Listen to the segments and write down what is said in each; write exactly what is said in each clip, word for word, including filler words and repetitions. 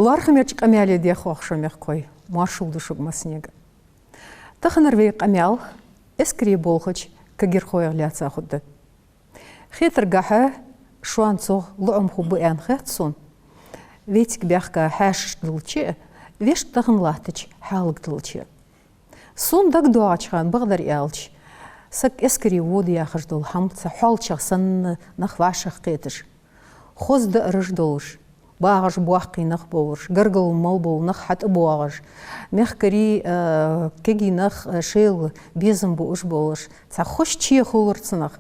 Бархамерча къамаьле дехох шо, мехкахой, моаршал ду шуга массанега. Таханара вай къамаьл эскаре болхача кагирхойх лаьца хургда. Хетаргахьа, шоана цох лоӀам хургба аьнна хет сона, вай цига баьхка хьаьшаш дилча а, вешта тахан латтача хьалага дилча а. Сона дагадоагӀача хана, бакъдар аьлча, саг эскаре вода яхаш дола хӀама цхьа хьоалчагӀа санна нах вӀашагӀкхеташ, хоза даараш долаш, багӀаш боккхий нах болаш, гаргара мел бола нах хьатӀабоагӀаш, мехкарий, э, кагий нах, э, шоайла безам буаш болаш, цхьа хоза чехулар цунах.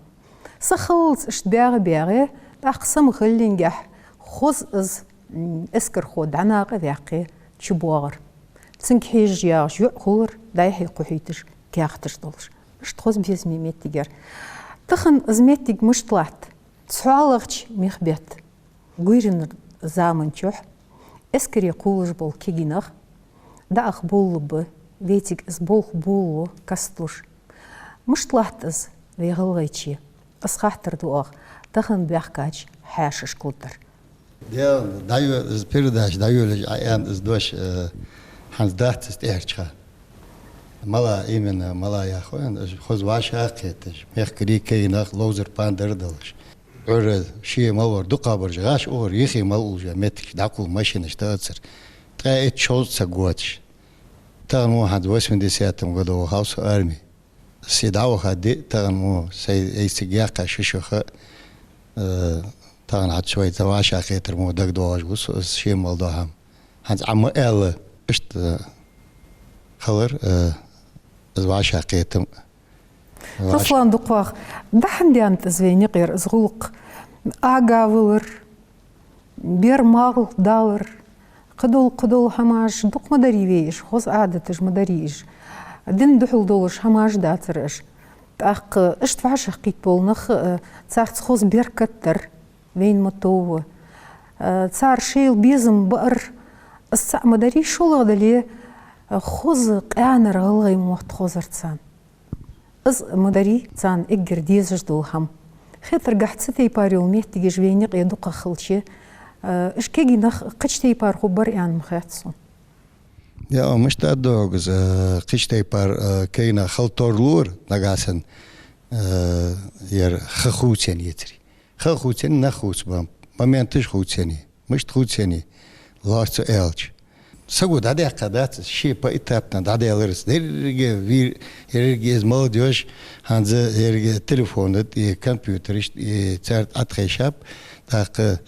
Са хиллалца иштта багӀа-багӀе, тӀаккха са ма хиллингехь, хоза из, м, эскархо дӀанакъа а ваьккхе, чубоагӀар. Цунга хьежаш ягӀаш йоӀ хулар, дӀай-хьай кхухьийташ, каьхаташ долаш. Иштта хоза безаме моттиг яр. Тахан из моттиг мишта латт? ЦхьоалагӀча мехка бетта, гуйранара заман чухь эскаре кхувлаш бола кагий нах дӀаахабовлаб, вай цига из болх болалу кастлуш. Мишта латт из вай ГӀалгӀайче? Из хаттар ду оаха тахан баьхкача хьаьшашка лургдар. Де, дӀайо-, из передача дӀайолалуш Ӏа аьнна из дош, э, хӀанз дац из тӀехьарча хана. Мала именно, мала яхо, из хоза вӀашагӀкхеташ, мехкарий, кагий нах ловзар-пандар а долаш. Ӏуйра ше мел вар дукхагӀбараш гӀаш ухар, йихи мел уллаш моттигаш дӀакхувла машинаш тӀаэцар. Ткъаь итт-шовзткъа саг воацаш. Тахан мо хӀанз восьмидесятом году вахав со арме. Се дӀаваха ди тахан мо сай, айса цига яьккха ши шу ха, э, тахан хьа шоай цхьа вӀашагӀкхетар мо дагадоагӀаш ва со, из ше мел дола хӀама. ХӀанз Ӏа ма аьлла, иштта, э, хилар, э, из вӀашагӀкхетам. Руслан Дукхагӏа, дӀахьо даьннад из вай наькъара из гӀулакх? Ага валар, бер мел далар, кхыдола, кхыдола хӀамаш дукха ма дарий вай уж, хоза Ӏадаташ ма дарий уж. Дина духьал долаш хӀамаш дацар уж. ТӀаккха иштта вӀашагӀкхийтта бола нах, э, царца хоза беркат дар вайна ма тов. Э, цар шоайла безам баар, из цаӀ ма дарий, шоллагӀа дале, э, хоза къаьнара гӀалгӀай мотт хозар царна. Из ма дарий царна эггара дезаш дола хӀама. Хетаргахьа, цу тайпара йола моттигаш вай наькъа дукха хилча, э, уж кагий нах кхыча тайпара хургбар аьнна ма хет сона. Я, мишта да хьогӀ из, э, кхыча тайпара, э, кагий нах хила тарлора нагахьа санна, э, ер ха хувцаенна ецаре. Ха хувцаенна, нах хувцабаь, моменташ хувцаенна. Мишта хувцаенна, лоацца аьлча. Саго дӀадаьккха дац из, ше поэтапно дӀадаьлар из. Деррига вир-, еррига из молодёжь, хӀанз еррига телефонаш тӀа, компьютераш тӀа, царна тӀатхайшаб, тӀаккха,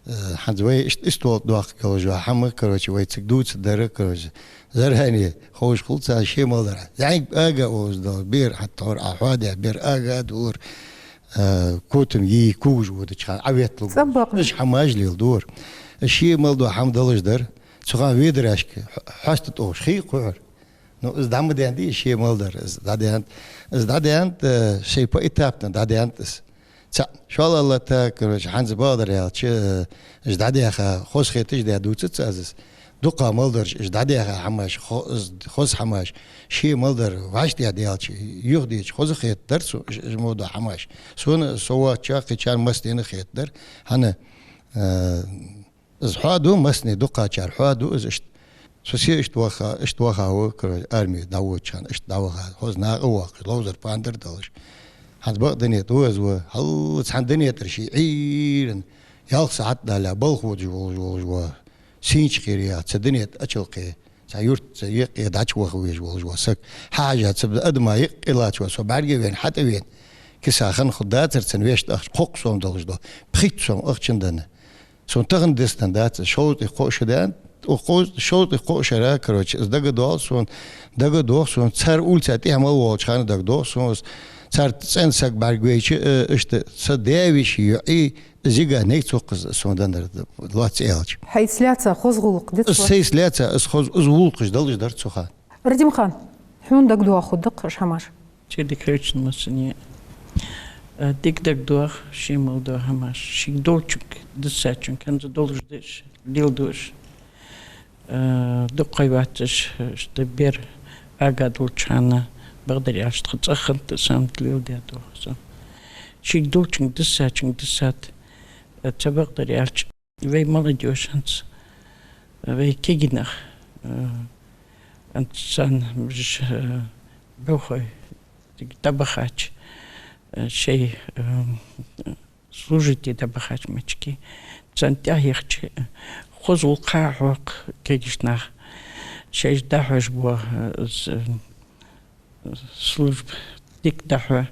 э, хӀанз вай иштта, иштта волча доккха йолаш ва хӀама, короче, вай цига дувцаргдар, короче. Заранее ховш хул царна ше мел дар. ЗӀамига ага оаз дола бер, хьатта хьора Ӏа хьоадаь бер ага а дулар. Э, котам йий, когаш водача хана Ӏаветлу. ЦӀаббакъ. Уж хӀамаш леладора. Ше мел дола хӀама далаш дар. Цу хана ведарашка хьо-, хьоста тӀовш хий кхухьар. Ну, из дӀа ма даьннадий, ше мел дар. Из дӀадаьннад, из дӀадаьннад, э, шоай поэтапно дӀадаьннад из. ЦаӀ, шоллагӀа латта, короче, хӀанз бакъдар аьлча, э, уж дӀадаьха, хоза хеташ а даь дувцац аз из. ДукхагӀа мел дараш, уж дӀадаьха хӀамаш, хо-, из хоза хӀамаш, ше мел дар вӀаштӀехьадаьлча, юхадеча, хоза хетадар цу, уж, уж мо дола хӀамаш. Сона, со воацачоа, кхычарна массанена хетадар. ХӀана, э, из хьоаду массане, дукхачар хьоаду из иштта. Со се иштта ваха, иштта ваха ва, короче, арме дӀаводача хана, иштта дӀаваха, хоза накъавоаккхаш, ловзар-пандар далаш. ХӀанз бакъ дунен тӀа ва из ва, хьал цхьан дунен тӀара ше Ӏуйранна, ялх сахьат дале, балха водаш волаш, волаш ва. Сийнача кхера яха, цу дунен тӀа ачалкхе, цхьа юрта, цхьа юкъе дӀачувахавеш волаш ва саг. Хьажа, цу адама юкъе латташ ва, со бӀаргавайна, хьатӀавайна. Киса хинна хургдацар цун вешта ахча, кхоккха сом долаш дола. Пхийтта сом ахчан дана. Сона тахан дистан дац, шовзткъеи кхо шу даьннад, укх шовзткъеи кхо шера, короче, из дагадоагӀа сона, дагадоагӀа сона, цар улица тӀехьа мел волча хана дагадоагӀа сона, цар цӀена саг бӀаргавайча, э, иштта са даь-веший йоӀ, из йига нейцукхаз сона дандар, лоацца аьлча. Хьайца лаьца хоза гӀулакх дицва? Из сайца лаьца, из хоза, из гӀулакхаш далаш дар цу хана. Радим-хан, хьона дагадоагӀа хургда-кх уж хӀамаш? Ше дика хилча массане, э, дика дагадоагӀа, ше мел дола хӀамаш. Шийга долчунга, диссачунга, хӀанз долаш да уж, леладу уж. Э, дукха ха йоацаш, иштта бер ага долча хана, бакъдар аьлча, тха цӀагӀа хиннад из хӀама леладаь, дувц сона. Шийга долчунга, диссачунга диссад, э, цхьа бакъдар аьлча, вай молодёжь хӀанз, Вай кегий нах, э, царна уж, э, бӀухой дӀабахача, э, шоай, э, служить де дӀабахача моттиге, царна тӀехьа яхача, э, хоза гӀулакх хьакхоакх кегийча наха, шоаш дӀахьош бола, э, з-, служба дика дӀахьо,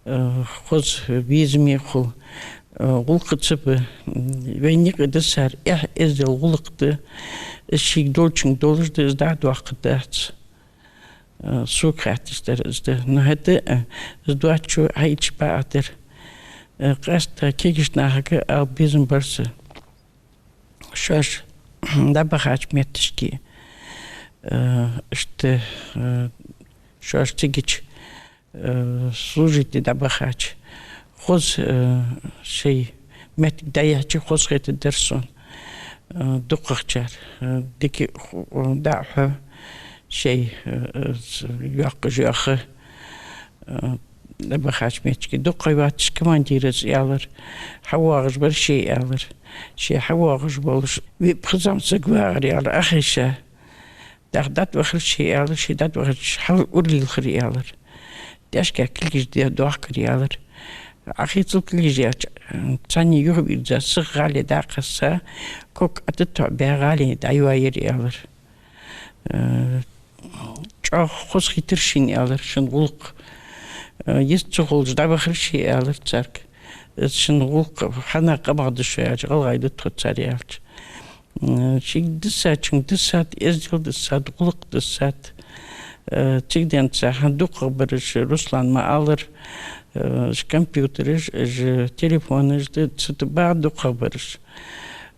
э, хоза безаме хул, э, гӀулакх ца ба, м, вайна юкъе диссар эхь-эздел гӀулакх да, из шийга долчунга долаш да, из дӀадоаккхаргдац. Э, сога хаьттача дар из да. Но хӀаьта, э, из доацачо хьаийцача бакъахьа дар. Э, къаьстта кегийча нахага ала безам бар са. Шоаш дӀабахача моттигашка, э, иштта, э, шоаш цигача, э, служить де дӀабахача, хоза, э, шоай моттиг дӀаяхьача, хоза хетаргдар сона, э, дукхагӀчар, э, дика ху-, дӀа а хьо, шоай, э, э, йоккха жохха, э, дӀабахача моттиге. Дукхагӏа йоацаш командирас аьлар, хьавоагӀаш бар ше аьлар. Ше хьавоагӀаш волаш, виъ-пхи зӀамига саг вагӀар аьлар, Ӏохайша. ТӀаккха дӀатӀавахар ше аьлар, ше дӀатӀавахача хьал уралелхар аьлар. ТӀехьашка кулгаш де доахкар аьлар. Ӏохайцал кулгаш яьлча, царна юхавийрза, сиха гӀале дӀакхесса, ког ӀотӀатоӀабаь гӀале дӀайоайир аьлар. Э, чӀоагӀа хоза хийтар шийна аьлар, шун гӀулакх. Э, йист ца хулаш дӀабахар ше аьлар царга. Из шун гӀулакх хьанна къамах да шо аьлча, гӀалгӀай да тхо цар аьлча. Э, шийга диссачунга диссад, эздел диссад, гӀулакх диссад. Э, цигденца хьа дукхагӀбараш, Руслан ма аллара, э, уж компьютераш, уж телефонаш да, цу тӀа багӀа дукхагӀбараш.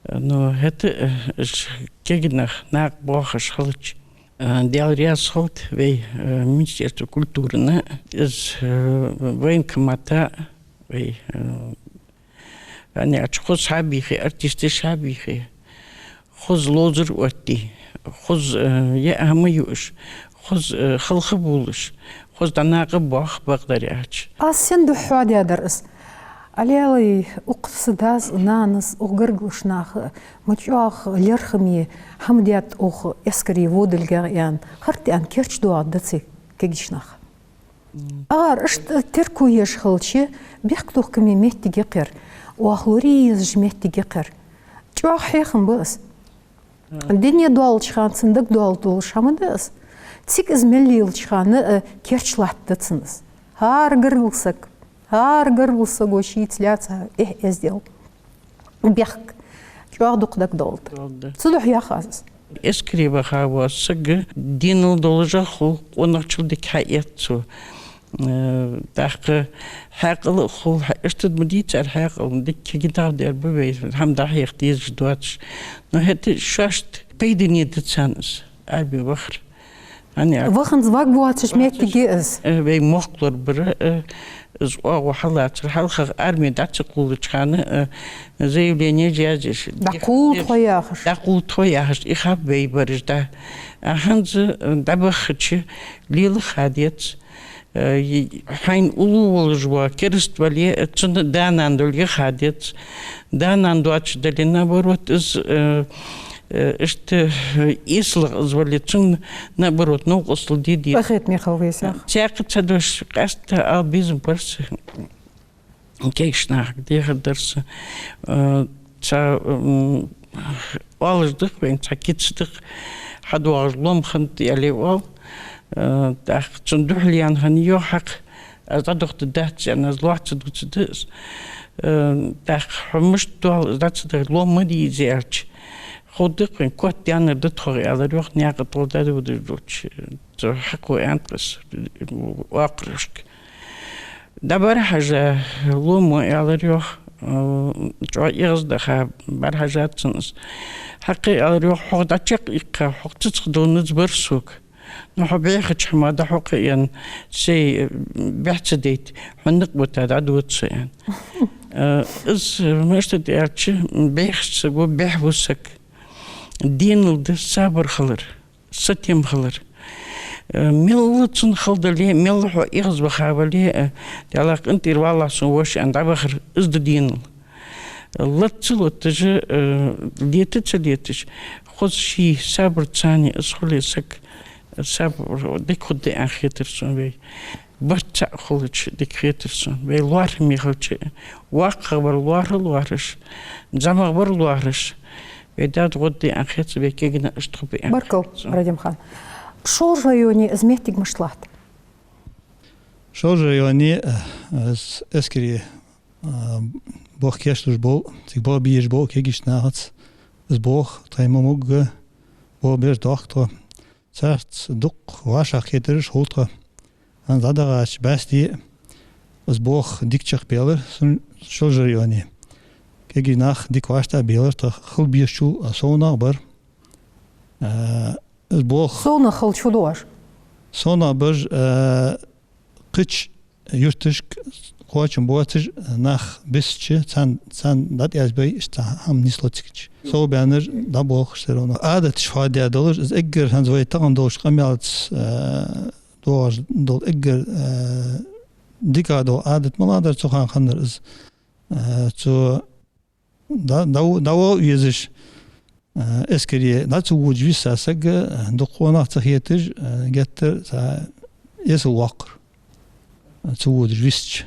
Э, но хӀаьта, э, уж кегий нах накъабоахаш хилча, э, Даьла раьза хилда вай, э, Министерство культурана, из, э, военкомата, вай, э, ани ач хоза хьабийхе, артисташ хьабийхе, хоза ловзар оттае, хоза, э, яа хӀама юаш, хоза, э, халха булаш, хоза дӀанакъабоах бакъдар аьлча. Аз сен духьа хьоадаьдар из. Ӏалелай, укх са дас, нанас, укх гаргарча наха ма чӀоагӀа лерхӀаме хӀама даьд укх эскаре водилга аьнна, хӀаране аьнна керча доагӀаргда цига кегийча наха. М. Ар иштта терко еш хилча, бехктокхаме моттиг я-кх ер, оаха лорае езаш моттиг я-кх ер. ЧӀоагӀа хьехам ба из. М. Дуне долча хана цунна дагадоалаш долаш хӀама да из. Цига из мел лелача хана, э, керча латтаргда цунна из. ХӀара гаргара саг, хӀара гаргара саго шийца лаьца эхь-эздел, бехк чӀоагӀа дукха дагадоаларгда. Доаларгда. Цудухьа йоах аз из. Эскаре ваха вола саг денал долаш а хул, къонахчал дика хьаэц цо. Э, тӀаккха хьаькъал а хул, хьа-, иштта ма дий цар хьаькъал, дика кегий нах дар ба вай, хӀама дӀахьеха дезаш доацаш. Но хӀаьта шоашта пайдане да царна из, арме вахар. Ани а ваханза ваг воацаш моттиг я из. Э, вай мохк лорабар, э, из оагӀув хьаллацар, хьалхагӀа арме дӀа ца кхоллача хана, э, заявлени язъеш. ДӀакхолла тхо яхаш. ДӀакхолла тхо яхаш, и хаб вай бараш да. А хӀанз, э, дӀабахача, лела ха деза. Э, и, хьайна уллув волаш вола кераста вале, э, цун да-нана долга ха деза. Да-нана доацаш дале, наоборот, из, э, э, иштта, э, эсалагӀа из вале, цун, наоборот, новкъостал де деза. Къахетаме хила веза. Цхьаккха ца дош, къаьстта ала безам бар са. Кегийча нахага дехар дар са. Э, цхьа, м, оалаш да-кх вайна, цхьа кица да-кх, хьадоагӀаш лоам хиннад аьле оал. Э, тӀаккха цунна духьал яьнна хиннай йоах хьакъ, аз дӀадахийтаргдац аьнна, аз лоацца дувцаргда из. Э, тӀаккха хьо мишта доал, из дӀа ца дахе, лоам ма дий из аьлча. Ховргда-кх вайна, котдаьннар да тхох, аьлар йоах, наькъа тӀа дӀадодаш долча. Цо хьакхо аьннад-кх из оакхарашка. ДӀабӀарахьежа лоам, аьлар йоах, э, чӀоагӀа эгӀаздаха бӀарахьежад цунна из. Хьакхе, аьлар йоах, хьох дӀачакхъиккха, хьох цицкъа дола низ бар сога. Но хьо бӀехача хӀаман дӀахьокха аьнна, сай, э, бӀех ца дайта, хьона никъ бита дӀадода со аьнна. Э, из, э, мишта да аьлча, бӀехача саго бӀех ва саг. Денал да сабар хилар. Сатем хилар. Э, мел цун хала дале, мел хьо эгӀазваха вале, э, Даьлах къинтӀера валалахь, сона воша аьнна дӀавахар, из да денал. Лата ца латаш, э, лета ца леташ, Хоза ший сабарца цхьана из хуле саг, сабар дика хургда аьнна хетар сона вай. Барт цхьа хулача дика хетар сона. Вай лоархӀаме хилча, воккхагӀбар лоархӀа лоархӀаш, зӀамагӀбар лоархӀаш, вай дӀагӀоргда аьнна хет сона, вай кегий нах иштта хургба аьнна. Баркал, Радим-хан. Шолжа районе из моттиг мишта латт? Шолжа районе, э, из эскаре, э, болх кийчлуш бола, цига болх бе езаш бола кегийча нахаца из болх тхоай ма могга болх беш доахк тхо. Царца дукха вӀашагӀкхетараш хул тха. ХӀанз дӀадахача бӀаьсте из болх дика чакхбаьлар сона Шолжа районе. Кегий нах дика вӀаштӀехьабаьлар тха, хила безачул совнагӀа бар. А, из болх совнагӀа хилча фу ду оаш? СовнагӀа бар, а, кхыча юрташка кхоачам боацаш нах бисача, царна, царна дӀатӀаязбай, иштта хӀама нийслу цига. Совбаьннараш дӀаболхаш сарона. Ӏадаташ хьоадаь долаш, из эггара хӀанз вай тахан долча къамаьлаца, а, доагӀаш дола эггара, а, дика дола Ӏадат малагӀа дар цу хана хиннар из, а, цу дӀа-, дӀа-, дӀаваха везаш, а, эскаре дӀа ца водаш виса саг, а, дукха къонах ца хеташ, а, геттара цхьа эсала воаккхар, а, ца водаш висача.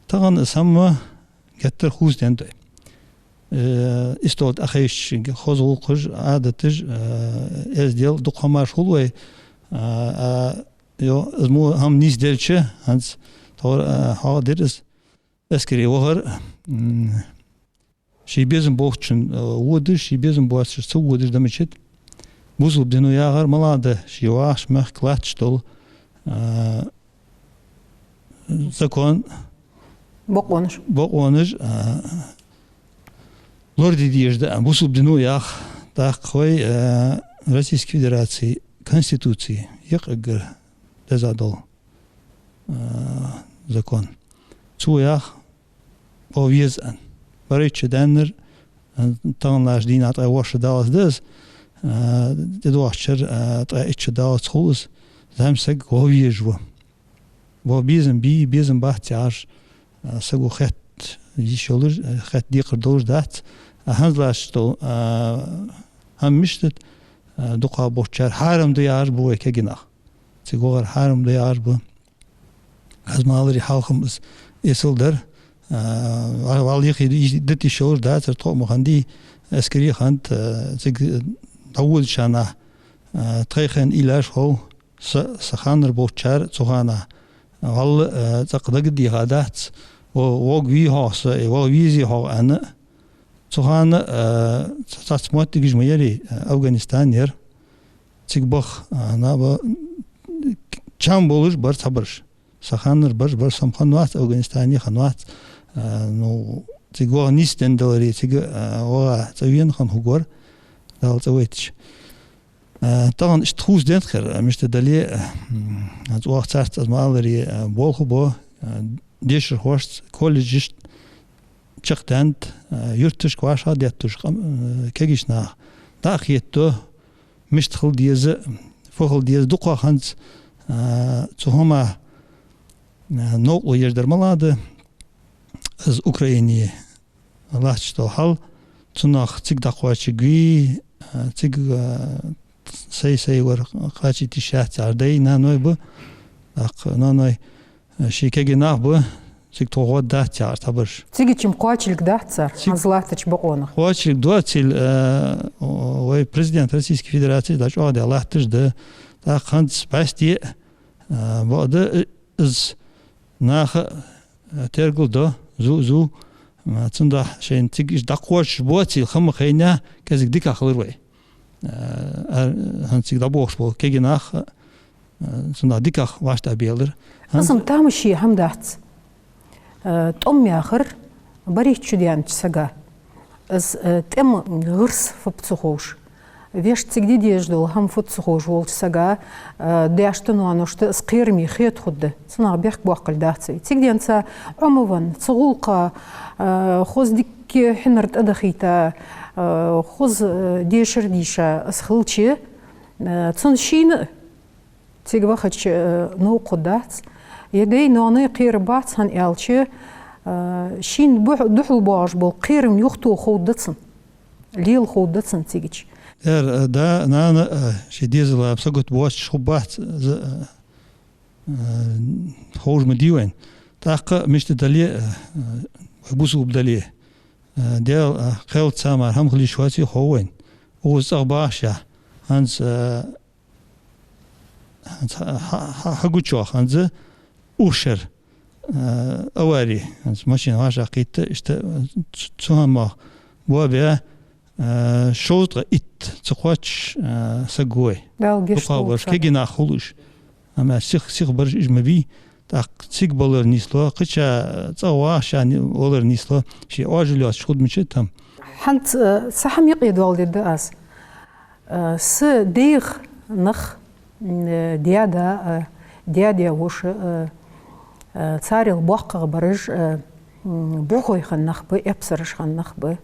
Тахан из хӀама геттара хувцаденнад вай. Э, истола тӀа хайшача хоза гӀулакхаш, Ӏадаташ, э, эздел, дукха хӀамаш хул вай. А, а, йо, из мо хӀама нийсделча, хӀанз тховра, а, хьоахадир из. Эскаре вахар, м, ший безам болчун, э, водаш, ший безам боацачун ца водаш да мичад. Бусалба дино яхар малагӀа да, ший вахаш мехка латташ дола, а, закон, бокъонаш, бокъонаш, а, лораде дезаш да, а, бусалба дино ях, тӀаккха вай, а, Российски Федераце Конституце юкъе эггара деза дола, а, закон. Цо ях болх бе беза аьнна. Барайтта шу даьннар, а, таханлерча дийнахьа ткъаь ворхӀ шу даллалца да из, а, тӀадоагӀача шера, а, ткъаь итт шу даллалца хул из, зӀамсаг болх бе безаш ва. Болх безам бий, безам бац яхаш, а, саго хетта йиш йолаш, а, хетта декхар долаш дац. А хӀанзлерча дола, а, хӀама мишта да, а, дукхагӀболчар хьарам да яхаш ба вай кегий нах. Цига вахар хьарам да яхаш ба. Аз ма аллара, хьалха-м из эсала дар, а, вал-, валла йихи ди-, дита йиш йолаш дацар, тхо ма хиннадий, эскаре хиннад, а, цига дӀаводача хана, а, тхоай хинна уйлаш хов, са, са ханнара болчар цу хана, а, валла, а, цӀаккха дага а дийха дац, во-, вог вий хьогӀ са, э, вог везий хьогӀ аьнна. Цу хана, а, ца-, цхьацца моттигаш ма ярий, а, Афганистан яр. Цига баха, а, наба, чам болаш бар цхьабараш. Са ханнара бараш бар, со-м хиннавац, Афганистане хиннавац. А, ну, цига ваха нийсденна даларе, цига, а, ваха цӀавена хинна хургвар, Дала цӀавайтача. А, тахан иштта хувцаденнад хӀара, а, мишта дале, а, м, аз оаха царца, аз ма аллара, а, болх бу, а, дешархошца, колледжашта чакхдаьннад, а, юрташка вӀашагӀдетташ къам-, а, кегийча наха дӀа а хетадо, мишта хила деза, фу хила деза, дукхагӀа хӀанз, а, цу хӀаман, а, новкъарло еш дар малагӀа да, из Украине латташ дола хьал, цунах цига дӀакхоачаргвий, а, цига, а, сай-сай вар кхачийта йиш яц яхаш дай-наной ба, тӀаккха наной, а, ший кегий нах ба, цига тхо гӀо дац яхаш цхьабараш. Цигача-м кхоачалга дац цар, цига хӀанз латтача бокъонах? Кхоачалга доацилга, а, вай президент Российски Федераце дӀачӀоагӀдаь латташ да, тӀаккха хӀанз бӀаьсте, а, бакъда, из наха, а, тергал до, зу-, зу, а, цудухьа шоай цига иштта дӀакхоачаш боацилга ха ма хайннаяь, кӀезига дикагӀа хилар вай. А, а, хӀанз цига дӀаболхаш бола кегий нах, а, цудухьа дикагӀа вӀаштӀехьабаьлар. ХӀанз из-м тамашийна хӀама дац. Э, тӀом яхар барайтта шу даьннача сага. Из, э, тӀема гӀирс фу ба ца ховш, вешта цига де дезаш дола хӀама фуд ца ховш волча сага, э, даьшта-ноаношта из кхераме хетаргда. Цунах бехк боаккхалга дац вай. Цига денз Ӏомавенна, цу гӀулакха, э, хоза дика хьинар тӀадахийта, э, хоза, э, дешар дийша из хилча, э, цун шийна а цига вахача, э, новкъа хургдац. Е дай-ноаной кхераргбац, хӀана аьлча, э, шийна бухь-, духьал боагӀаш бола кхерам юхатоха ховргда цунна. Лела ховргда цунна цигача. Ер, э, да, нана, э, ший дезала сагот боацаш хургбац, за, э, э, ховш ма дий вайна. ТӀаккха мишта дале, э, э, вай бусалба дале, э, Даьла, э, кхел цамар хӀама хила йиш яц хов вайна. Укхаза цӀагӀа бахаш я. ХӀанз, э, хӀанз хьа-, хьа-, хьа-, хьагучох, хӀанз ух шера, э, авари, хӀанз машина вӀашагӀкхийтта, иштта, э, цу, цу хӀамах боабаь, э, шовзткъа итт ца кхоачаш, э, саг ва вай. Дала гешт долда царна. ДукхагӀбараш, кегий нах хул уж. Амма сих, сих бараш уж ма бий, тӀаккха цига балар нийслу, кхыча цӀагӀа вахаш ни-, валар нийслу, ший Ӏоажал йоацаш хургда мичад хӀама. ХӀанз, э, цхьа хӀама юкъе доаладергда аз. Э, са даьх нах, м, э, даь-да, э, даь-даь-воша, э, э, царел боккхагӀбараш, э, м, бӀухой хинна нах ба, эпсараш хинна нах ба,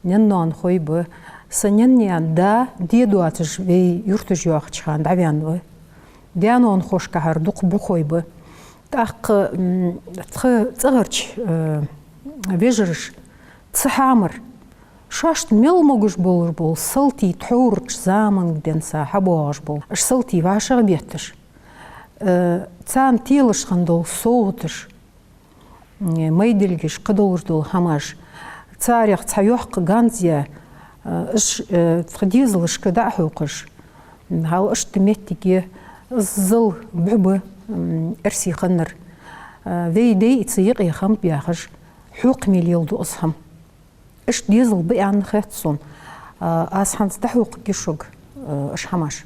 наьн-ноанахой ба. Са наьн-наьна да де доацаш вай юрташ йоахача хана дӀаваьнна ва. Даь-ноанахошкахьара дукха бӀухой ба. ТӀаккха, м, тха цӀагӀарча, э, вежараша цхьа хӀама, шоашта мел могаш болаш бола салтий тхьовра заманга денз хьабоагӀаш бола, уж салтий вӀашагӀбетташ, э, царна телаш хинна дола совгӀаташ, м, майдилгаш, кхыдолаш дола хӀамаш, царех цхьа йоккха ганз яь, э, уж, э, тха дезалашка дӀа а хьокхаш, хьал иштта моттиге иззал бӀу ба, м, эрсий хиннар. Э, вай даьй цу юкъе хам баьхаш, хьокха мел леладу из хӀама. Иштта дезал ба аьнна хет сона. Э, аз хӀанз дӀахьокхаргья шуга, э, уж хӀамаш.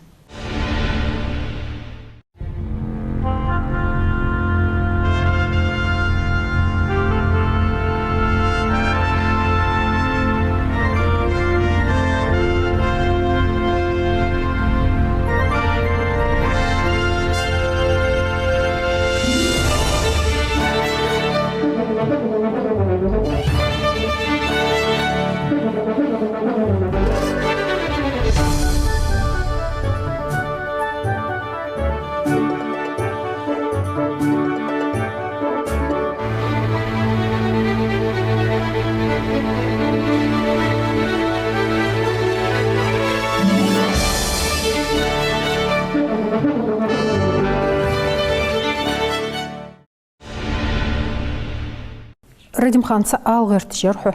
Радимхан, цхьа ала гӀерташ яр хьо.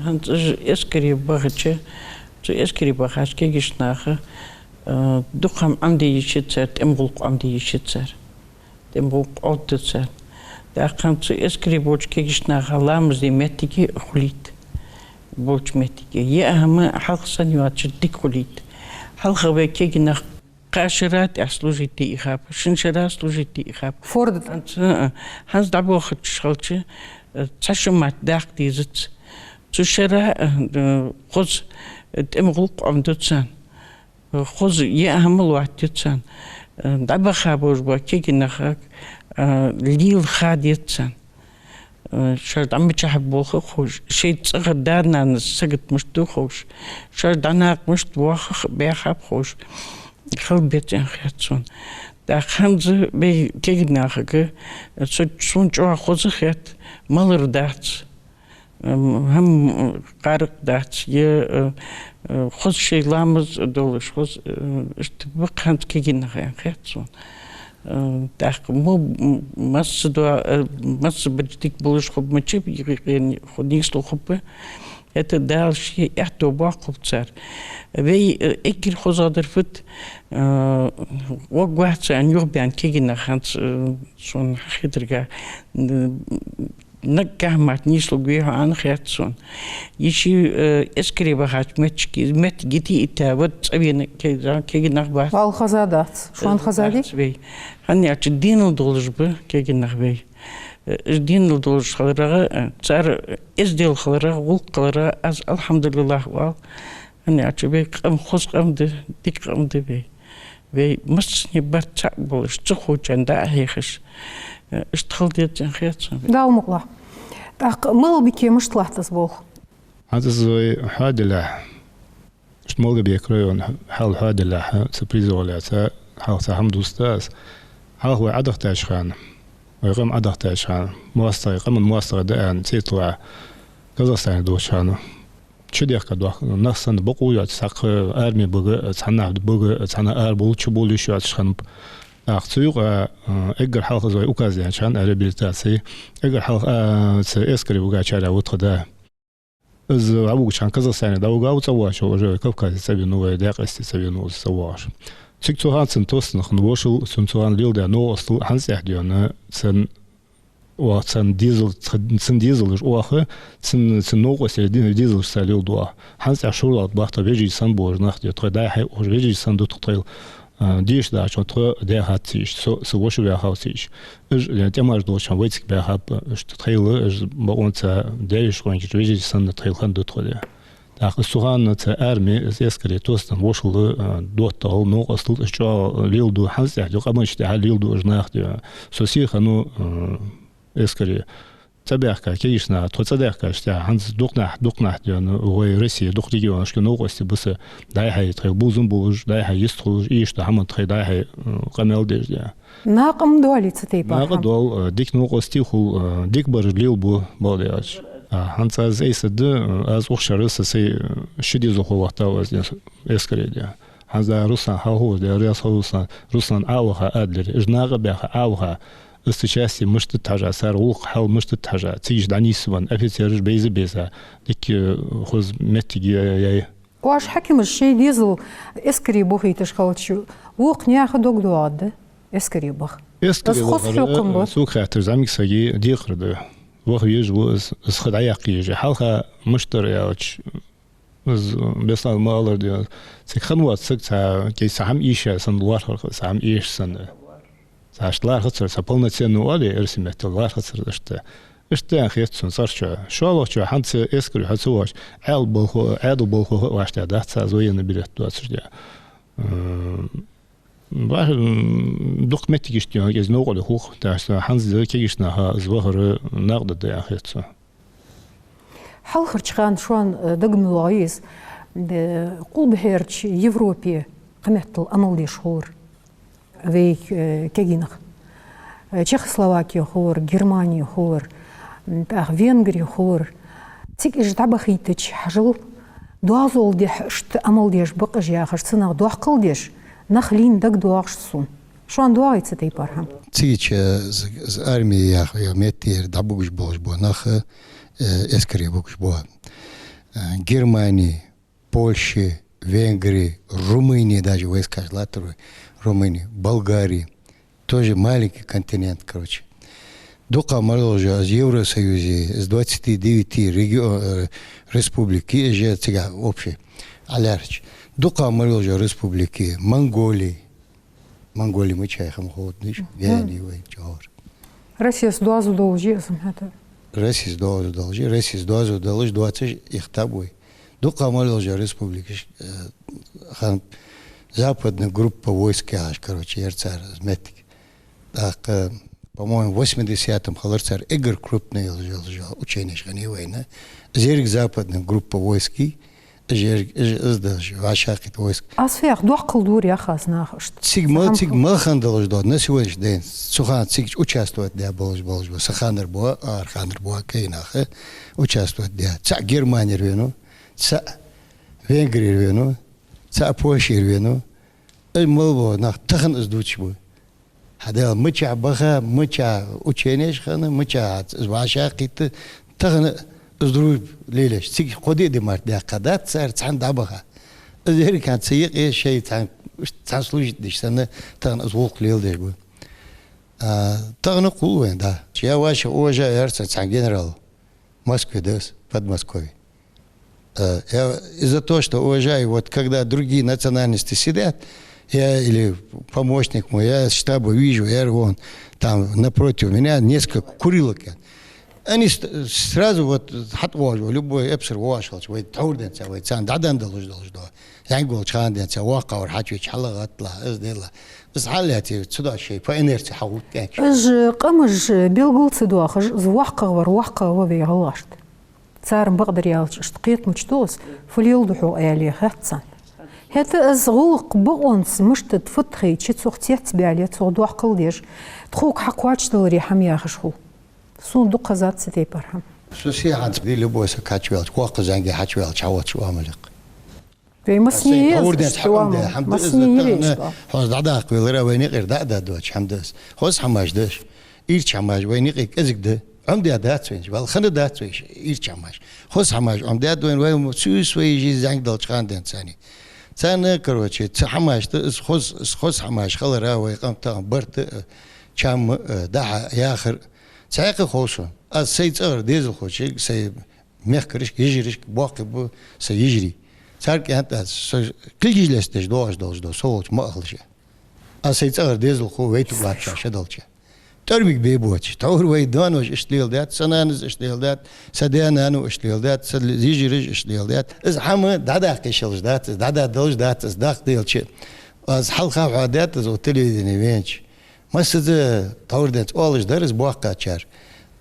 ХӀанз уж эскаре бахача, цу эскаре бахача кегийча наха, э, дукха хӀама Ӏомаде йиш яц цар, тӀема гӀулакх Ӏомаде йиш яц цар. ТӀема гӀулакх Ӏовдда царна. ТӀаккха хӀанз цу эскаре болча кегийча наха ламаз де моттиг хулийт. Болча моттиге. Яа хӀама хьалха санна йоацаш дика хулийт. Хьалха вай кегий нах кхо шера тӀехьа служить де ийхаб, шин шера служить де ийхаб. Форда тӀа. ХӀанз, э, хӀанз дӀабохача хилча, э, цхьа шу мара даккха дезац. Цу шера, э, хоза, э, тӀема гӀулакх Ӏомаду царна. Э, хоза яа хӀама лоаттаю царна. Э, дӀабаха болаш бола кегий нахага, э, лела ха деза царна. Э, шоаш дӀа мичахьа болх а ховш, шоай цӀагӀара да-нанас сагот мишта ду ховш, шоаш дӀа накъа мишта воаккх баьхаб ховш, хила беза аьнна хет сона. ТӀаккха хӀанз вай кегий нахага, со, сона чӀоагӀа хоза хет, малар дац, м, хӀама, м, гӀаракъ дац, е, э, э, хоза шоай ламаз долаш, хоза, э, иштта ба-кх хӀанз кегий нах аьнна хет сона. Э, тӀаккха мо, м, масса доа-, э, массабараш дика болаш хургба мичаб, юкъе-юкъе ху-, нийслу хургба. ХӀаьта Дала ший аьттув боаккхалба цар. Вай, э, эггара хозагӀдар фуд, э, ваг вац аьнна юхабаьнна кегий нах хӀанз, э, сона хетарга, э, наггахьа мара нийслургвий хьо аьнна хет сона. Е ший, э, эскаре бахача моттиге, моттиге йита-йита вад цӀавена ке-, кегий нах бац. Валла хезадац. Шоана хезадий? Дац вай. ХӀана аьлча денал долаш ба кегий нах вай. Э, уж денал долаш хиларах, э, цар эздел хиларах, гӀулакх хиларах аз алхьамдулиллахӀ оал. ХӀана аьлча вай къам хоза къам да, дика къам да вай. Вай массане барт цхьа болаш, ца ховчарна дӀа а хьехаш, э, иштта хила деза аьнна хет сона вай. Дала мукъ лахь. ТӀаккха Малгобеке мишта латт из болх? ХӀанз из вай хьоаделлехь, иштта Малгобека района хьал хьоаделлехь, са призово лаьца, хьалха цхьа хӀама дувцаргда аз. Хьалха вай Ӏодахийтача хана, вай къам Ӏодахийтача хана, моастагӀий, къаман моастагӀий да аьнна, цӀи тиллар Казахстане долча хана. чудехка дох, нах санна бокъо йоацаш, цхьаккха арме бага, цхьаннахьа бага, цхьаннахьа арабовла, чубовла йиш йоацаш хиннаб. ТӀаккха цу юкъа, а, эггара хьалха из вай указ даьннача хана, реабилитаци, эггара хьалха, а, цу эскаре вугачарех ва тха да. Из дӀавугача хана Казахстане дӀавугав, цӀавоагӀаш ва, уже Кавказе цӀавена ва, вай Даькъасте цӀавена ва из цӀавоагӀаш. Цига цу хана цун тоссанах вошал, цун цу хана леладаь новкъостал хӀанз тӀехьа дена, цун, оаха цун дезал, цун дезалаш оаха, цун, цун новкъостий де-, дезалашца леладу оаха. ХӀанз тӀехьа шура латт бахта вежарий санна болаш нах да, тхоай даьхьа, уж вежарий санна да тхо тхоайла. А, деш даьча тхо даьхад ца йиш, со, са воша ваьхав ца йиш. Уж, э, тӀемаш долча хана вайцига баьхаб, уж тхоайла, уж бакъонца даь-йиша гӀонгаш вежарий санна тхоайла хинна да тхо де. ТӀаккха из цу хана цу арме, из эскаре тоссанна вошал, э, доттагӀал, новкъостал, из чӀоагӀа леладу, хӀанз тӀехьа да, къаманаш тӀехьа леладу уж нах да. Со сихану, э, эскаре цӀабаьхка кагийча наха, тхо цӀадаьхкача тӀехьа, хӀанз дукха нах, дукха нах да, ну, вай Россе дукха регионашка новкъостий ба са, даьхьа тхоайла бувзам болаш, даьхьа йистхулаш, иштта хӀама тхоай даьхьа, э, къамаьл деш да. Накъам доалий цу тайпара? Накъа доал, э, дика новкъостий хул, э, дика бараш лелабу, бакъда аьлча. А, хӀанз аз айса да, э, аз укх шера са сай, э, ши дезалхо вахтав аз де, эскаре де. ХӀанз да Руслан хьалхавола да, Руслан, Руслан Ӏоваха Адлере, уж накъа баьха Ӏоваха, из цу часте мишта да хьажа, цар гӀулакх хьал мишта да хьажа, цига дӀанийсвенна, офицераш бейза-бейза, дика, э, хоза моттиг я-, яьй. Оаш хьакимаш шоай дезал эскаре бохийташ хилча, вокх наьха дог доагӀаргда эскаре баха? Эскаре баха, хьукам ба. Сога хаьттача, зӀамига сага декхар да. Ваха везаш ва из, из ха дӀаяккха езаш. Хьалха мишта дар аьлча, из Беслан ма аллара да. Цига хиннавац саг цхьа, кхы цхьа хӀама эша санна лоархӀар, цхьа хӀама эша санна. Цхьа иштта лоархӀацар, цхьа полноценный оал, эрсий меттала лоархӀацар иштта. Иштта аьнна хет сона цӀарчоа. ШоллагӀчоа хӀанз цу эскаре хьо ца воалаш, Ӏаьдал болхло, Ӏаьдал болхло хьо вӀаштӀехьа дац, цхьа из военный билет доацаш де. М, бахьа, м, дукха моттигаш да, кӀезига новкъарле хул-кх, так что хӀанз кагийча наха из вахар накъадаргда аьнна хет сона. Хьалхарча хана шоана, э, дага ма лоагӀий из, э, къулбехьарча Европе кхыметтел Ӏамал деш хулар вай, э, кагий нах. Э, Чехословаке хулар, Германе хулар, м, тӀаккха Венгре хулар. Цига уж дӀабахийтача, хьажал, доазол дехьа иштта Ӏамал деш ба-кх уж яхаш, цунах доккхал деш, нах лийнна дагадоагӀаш да сона. Шоана доагӀий цу тайпара хӀама? Цига чу, э, з-, з-, арме яха, яха метте дӀабугаш болаш бола нах, э, эскаре бугаш бола. Э, Германи, Польши, Венгри, Румыни даже войскаш латтар вай, Румыни, Болгари. Тоже маленький континент, короче. Дукха мел йола из Евросоюзе, из двадцати девяти регио-, э, республики, из же цига общий, алярч. Дукха мел йола республики, Монголи. Монголи мичай хӀама ховргдий шоана, вяйни вай чӀоагӀа. Россес доазув долаш я из, м, хӀаьта? Россес доазув долаш я, Россес доазув долаш доацаш ихтаб вай. Дукха мел йола республикаш, э, хӀанз западная группа войск яхаш, короче, яр цар из моттиг. ТӀаккха, по-моему, восьмидесятом хилар цар эггара крупный йола, йола, йола ученеш хиннай вайна. Из еррига западная группа войски, из еррига, из, из долаш, вӀашагӀкхийтта войска. Аз фу йоах, доккхал дора яхаш наха иштта. Цига ма-, цига мел хинна долаш дола, на сегодняшний день, цу хана цига участвовать даь болаш, болаш бола, са ханара бола, ара ханара бола кагий нах участвовать даь. ЦаӀ Германера венав, цаӀ Венгрера венав, цаӀ Польшера венав. Из мел бола нах тахан из дувцаш ба. Хьадал мичахьа баха, мичахьа ученеш хинна, мичахьа из вӀашагӀкхийтта, тахан из дружба лелаеш. Цига кхо-диъ ди март даьккха дац цар цхьана дӀабаха. Из еррига хӀанз цу юкъе шоай цхьана, цхьана служить деш санна, тахан из гӀулакх леладеш ба. А, тахан хул вайна, да. Я ваших уважаю, яр цхьан цхьан генерала. Москве да из, Подмосковье. Э, я, из-за того, что уважаю, вот когда другие национальности сидят, я или помощник мой, я из штаба вижу, я, вон там напротив меня несколько курилок. Они ст-, сразу вот хьатӀавоагӀаш, любой эпсар воагӀаш хилча, вай тхьовра денз, вай царна дӀаденна долаш, долаш да. ЗӀамига волча хана денз, воккхагӀвар хьачувеча, хьалгӀатталахь, из делахь. Из хьаллаьце, цудухьа шоай по инерции хьагӀуттаенча. Уж къамаш белгал ца доахаш, из воккхагӀвар воккхагӀа ва вай гӀалгӀашта. Цар бакъдар аьлча, иштта кхетамаш тохас, фу леладу хьо аьле, хац царна. ХӀаьта из гӀулакх бакъонца мишта да фу тхайча, цох цецбаьле, цох доккхал деш, тхога хьакхоачадаларе хӀама яхаш хул. Сона дукха хезад цу тайпара хӀама. Со се хӀанз дий, любой саг хьачувелча, воккха зӀамига хьачувелча, хьавоацаш оамал я-кх. Вай массане а из, тхьовра денз хьа оамал да, хӀама да из, хьона из дӀадаккха велар а вайна юкъера дӀа а даьдоацаш, хӀама да из. Хоза хӀамаш да уж. Ийрча хӀамаш вайна юкъе кӀезига да. Ӏомадаь дац вайна уж, валлахӀи, хинна дац вайна уж ийрча хӀамаш. Хоза хӀамаш Ӏомадаьд вайна, вай мо цу свой жизнь зӀамига долча хана денз царна. Царна, короче, цу хӀамашта из хоза, из хоза хӀамаш хилар а вай къам тахан барт а, чам а, дӀа-хьа яхар а. Цхьаькха хов сона. Аз сай цӀагӀара дезалхочунга, сай мехкарашка, йижарашка боккхий ба са йижарий. Царга аьннад аз, со кулгаш лестадеш доагӀаш долаш да, со волча ма ахалаш. Аз сай цӀагӀара дезалхо вайтаргвац ше долча. ТӀоарбиг бе боацаш. Тхьовра вай ноаноша иштта леладаьд, са нанас иштта леладаьд, са даь-наьна иштта леладаьд, са йижараша иштта леладаьд. Из хӀама дӀадаккха йиш йолаш дац из, дӀадаккха долаш дац из, даккха делча. Аз хьалха хьоахадаьд из, укх телевидене венча. Массаза тхьовра денз оалаш дар из боккхачар.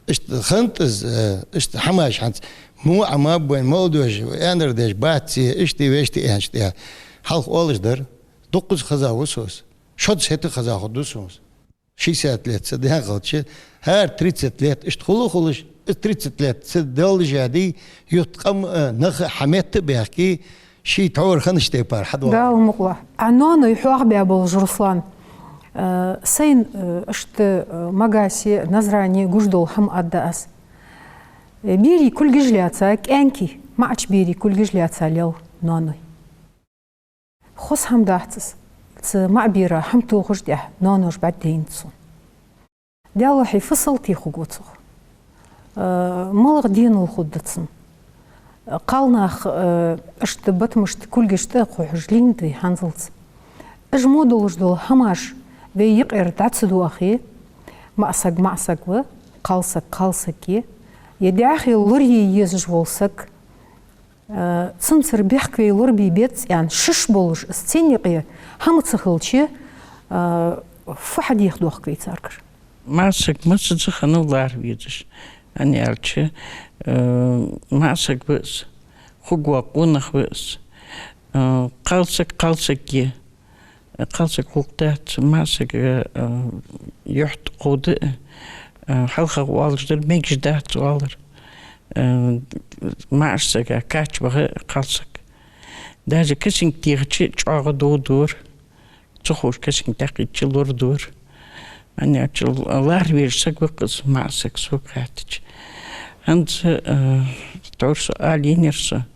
Иштта хиннад из, э, иштта хӀамаш хӀанз. Мо Ӏа ма бой, молодёжь, аьннар деш бац, иштта, вешта аьннача тӀа. Хьалха оалаш дар. Дуккхаза хеза ва со из. Шозза хӀаьта а хеза хургда сона из. Шестьдесят лет са даьнна хилча, хӀара тридцать лет иштта хул а хулаш, из тридцать лет ца доаллаш а дий, юха къам а, нах а хьаметта а баьхкий, ший тхьовра хиннача тайпара хьадоагӀа. Дала мукъалахь. Ӏа ноаной хьоахабаь болаш, Руслан, э, сайна, э, иштта, э, Магасе, Назране гуш дола хӀама аргда аз. Э, берий кулгаш лаьца кӀаьнкий, маӀача берий кулгаш лаьца лел ноаной. Хоза хӀама дац из, цу маӀа бера хӀама тохаш тӀехьа ноаноша бӀаргадайнад сона. Даьллахьий, фу салтий хургва цох? Э, малагӀа денал хургда цун? Кхалнах, э, иштта батамашта кулгаш тӀа а кхухьаш лийннад вай хӀанзалца. Уж мо долаш дола хӀамаш вай юкъера дӀа ца доахе, маӀа саг маӀа саг ва, кхалсаг кхалсаг я, е дӀаьхе лорае езаш вола саг, э, цунцара бехк вай лорабе беза аьнна шоаш болаш, из цун юкъе хӀама ца хилча, э, фу хьадеха доахк вай царгара? МаӀа саг массаза хиннав лархӀа везаш. ХӀана аьлча, э, маӀа саг ва из, хургвола къонах ва из. Э, кхалсаг кхалсаг я. Кхалсаг гӀулакх дац, маӀа сага, э, юхь тӀа кховда, э, хьалхагӀа оалаш дар, мегаш дац оалар. Э, маӀача сага кхача баха кхалсаг. Даже кисинг техача чӀоагӀа довргдар. Ца ховш кисинг тӀакхийттача лорадор. ХӀана аьлча лархӀа везаш саг ва-кх из маӀа саг, сога хаьттача. ХӀанз, э, тхьовра со ала енаяр со,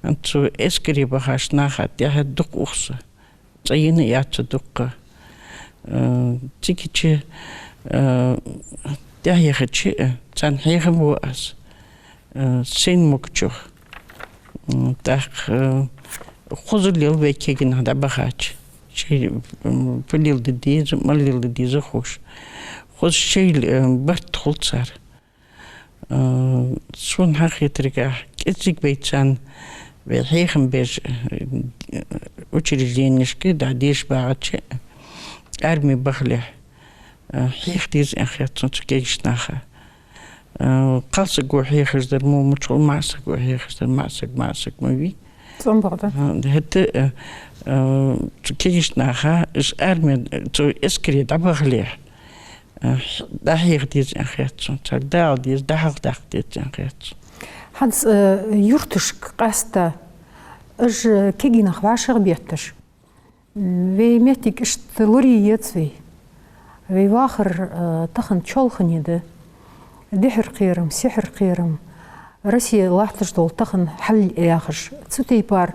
хӀанз цу эскаре бахача наха тӀехьа дукха ух со. ЦӀи енна яц со дукха. Э, цига чу, э, тӀехьа яхача, э, царна хьехам бу аз. Э, сайна могачох. М, тӀаккха, э, хоза лел вай кегий нах дӀабахача. Шоай, м, фу леладе деза, мала леладе деза ховш. Хоза шоай, э, барт хул цар. Э, сона хьахетаргахьа, кӀезига вай царна, вай хьехам беш, э, учрежденешка дӀадеш багӀача, арме бахалехь, э, хьеха деза аьнна хет сона цу кегийча наха. Э, кхалсаго хьехаш дар мо мичахьа, маӀа саго хьехаш дар, маӀа саг маӀа саг ма вий. ЦӀомбагӀа да. Э, хӀаьта, э, э, цу кегийча наха, уж арме, цу эскаре дӀабахалехь, э, дӀахьеха деза аьнна хет сона, царга дӀаала деза, дӀахьалхадаккха деза аьнна хет сона. ХӀанз, э, юрташка къаьстта, уж кегий нах вӀашагӀбетташ, м, вай моттиг иштта лорае еза вай. Вай вахар, э, тахан чоалхане да. Дехьара кхерам, сехьара кхерам, Россе латташ дола тахан хьал яхаш, цу тайпара,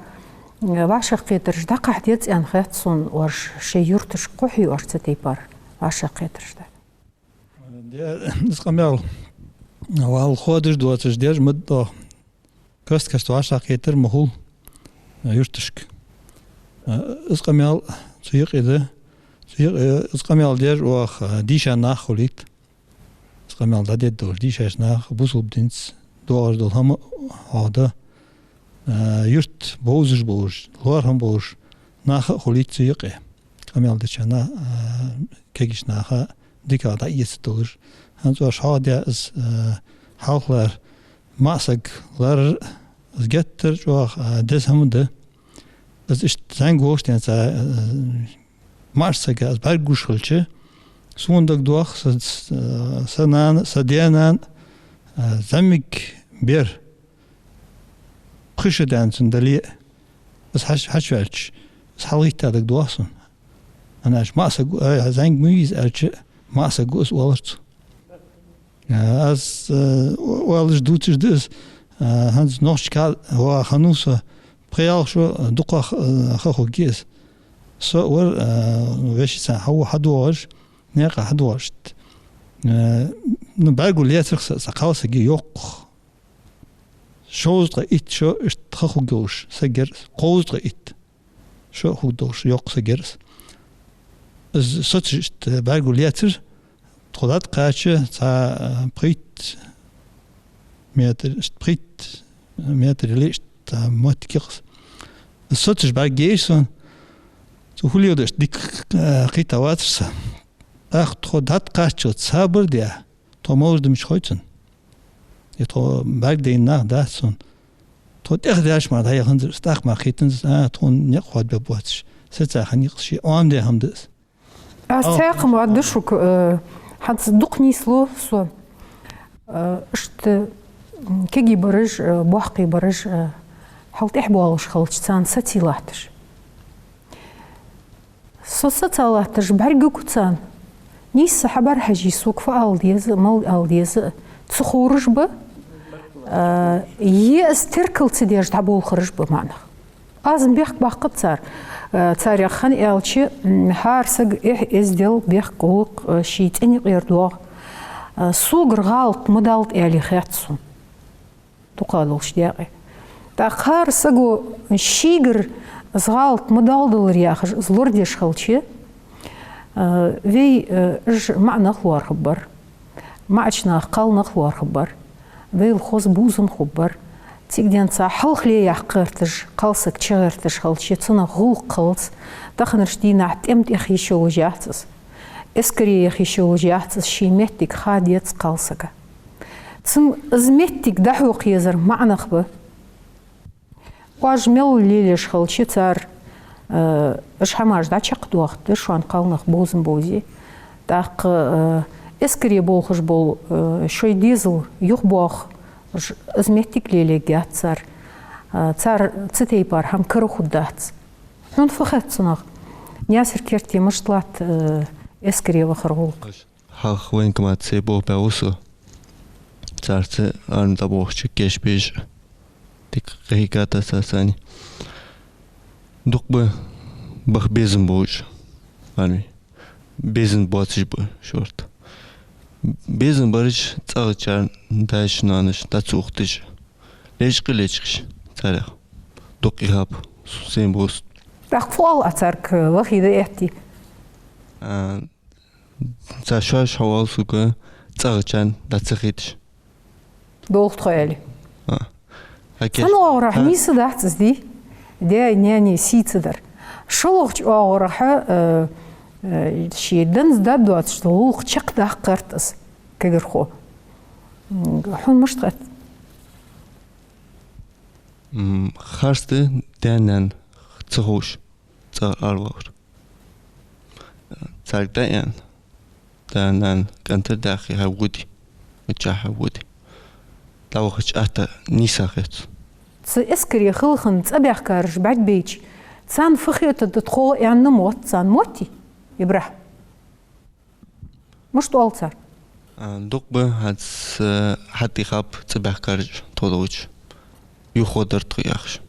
э, вӀашагӀкхетараш дӀакхахьа деза аьнна хет сона, оаш шоай юрташка кхухьий оаш цу тайпара вӀашагӀкхетараш дӀа? Де, из къамаьл валла ходаш доацаш деш ма да. Каст-каста вӀашагӀкхетар ма хул, э, юрташка. Э, из къамаьл цу юкъе да, цу юкъе, э, из къамаьл деш оаха, э, дийша нах хулийт. Из къамаьл дӀадедда долаш дийшача наха, бусалба динца доагӀаш дола хӀама хьоахаду, э, юрта бовзаш болаш, лоархӀам болаш наха а хулийт цу юкъе. Къамаьл деча на-, э, кегийча наха дикагӀа дӀаэцаргдолаш. ХӀанз оаш хьоахадаь из, э, хьалхалара маӀа саг ларар, из геттара чӀоагӀа, э, деза хӀама да. Из иштта зӀамига волча денз, э, маӀача сага из бӀаргагуш хилча, сона дагадох, са, са, са нана, са даь-нана, э, зӀамига бер. Пхи шу даьнна цунна дале а, из хьач-, хьачуваьлча, из хьалгӀайтта дагадоагӀа сона. ХӀана аьлча, маӀа саг ва, э, зӀамига ма вий из аьлча, маӀа саг ва из оалар цо. Э, аз, э, оалаш дувцаш да из, э, хӀанз нохчашка ваха хиннав со, пхи-ялх шу дукхагӀа, э, ха хургья из. Со вар, э, вешийца хьава хьадоагӀаш, наькъа хьадоагӀаш. Э, ну, бӀаргагуш лецар со, са кхалсага йоккха. Шовзткъа итт шу иштта ха хургйолаш саг яр из, кховзткъа итт шу хургдолаш йоккха саг яр из. Из соцаш иштта бӀаргагуш лецар, тхо дӀатӀакхаьчача цхьа, э, пхийтта метр, иштта пхийтта метр яле иштта моттиг я-кх из. Из соцаш бӀаргагуш сона, цо хуле а деш дика, э, кхийтта вацар со. ТӀаккха тхо дӀатӀакхаччалца сабар а даь, тхо малаш да мича хой цунна. Е тхо бӀаргадайна нах дац сона. Тхо тӀехдаьлча мара дӀаяханзар из, тӀаккха мара кхийтанзар из, а, тхона никъ хоадабергбоацаш. Сеца хиннай-кх из, ший Ӏомадаь хӀама да из. Аз цхьаькха ма оал шуга, э, хӀанз дукха нийслу со. Э, иштта, м, кегий бараш, э, боккхий бараш, э, хьалтӀехьа боалаш хилча, царна саций латташ. Со саца латташ бӀаргагу царна. Нийсса хьабӀарахьежача, сога фу ала деза, мала ала деза, ца ховраш ба, э, е из теркал ца деш дӀаболхараш ба маӀа нах. Аз-м бехк баккхаб цар, э, царех, хӀана аьлча, м, хӀара сага эхь-эздел, бехк, гӀулакх, э, ший цӀен юкъера доагӀа. Э, согара гӀалат ма далийта аьле хет сона. Дукха долча даькъе. ТӀаккха хӀара саго шийгара из гӀалат ма доаладалара яхаш, из лорадеш хилча, э, вай, э, уж маӀа нах лоархӀаргбар, маӀача наха кхалнах лоархӀаргбар, вайла хоза бувзам хургбар. Цига денз цхьа хьалхале яккха гӀерташ, кхалсаг чугӀерташ хилча, цунах гӀулакх хилац, таханарча дийнахьа тӀема тӀа яха йиш йолаш яц из, эскаре яха йиш йолаш яц из, ший моттиг ха деза кхалсага. Цун из моттиг дӀахьокха езар маӀа нах ба. Оаш мел лелаеш хилча цар, э, уж хӀамаш дӀачакхдоахаргда, шоана кхалнах бувзам бовзе. ТӀаккха, э, эскаре болхаш бола, э, шоай дезал юхабоахаш, уж, из моттиг лелаергьяц цар. Э, цар цу тайпара хӀама кара хургдац. Хьона фу хет цунах? Наьсар-Керте мишта латт, э, эскаре вахара гӀулакх? Хьалха военкомате болх баь ва со. Царца арми дӀаболхача кийчбеш, дика къахьийгад аз царца. Дукха ба баха безам болаш арме. Безам боацаш ба шортта. Безам бараш цӀагӀарчарна даьш-ноанаш дӀа ца ухийташ. Лечкъа-лечкъаш царех. Дукха ихаб, сона бос. ТӀаккха фу оал Ӏа царга, вахийта да аьттий? А, цар шоаш хьаоал сога, цӀагӀарчарна дӀа ца хеташ. Долх тхо аьле. А. Хьакеш. Цхьан оагӀорахьа, а, нийса дац из, дий? Даьи наьнеи сий ца дар. ШоллагӀча оагӀорахьа, э, э, ший денз да доацаш дола гӀулакх чакхдаккха гӀерт из, кагирхо. М, хьона мишта хет? М, харц да даь-наьна ца ховш цӀагӀа аравалар. Царга дӀааьнна, да-нана кӀантар даьхе хьаводе, гучахьа хьаводе. ДӀавахача атта нийса хет. Цу эскаре хала хинна цӀабаьхкараш бӀаргабайча, царна фу хетаргда, тхо аьнна ма отт царна, моттий, ИбрахӀим? Мишта оал цар? А, дукха ба хӀанз, э, хьатӀаихаб цӀабаьхкараш тхо долча. Юхаходар тхо яхаш.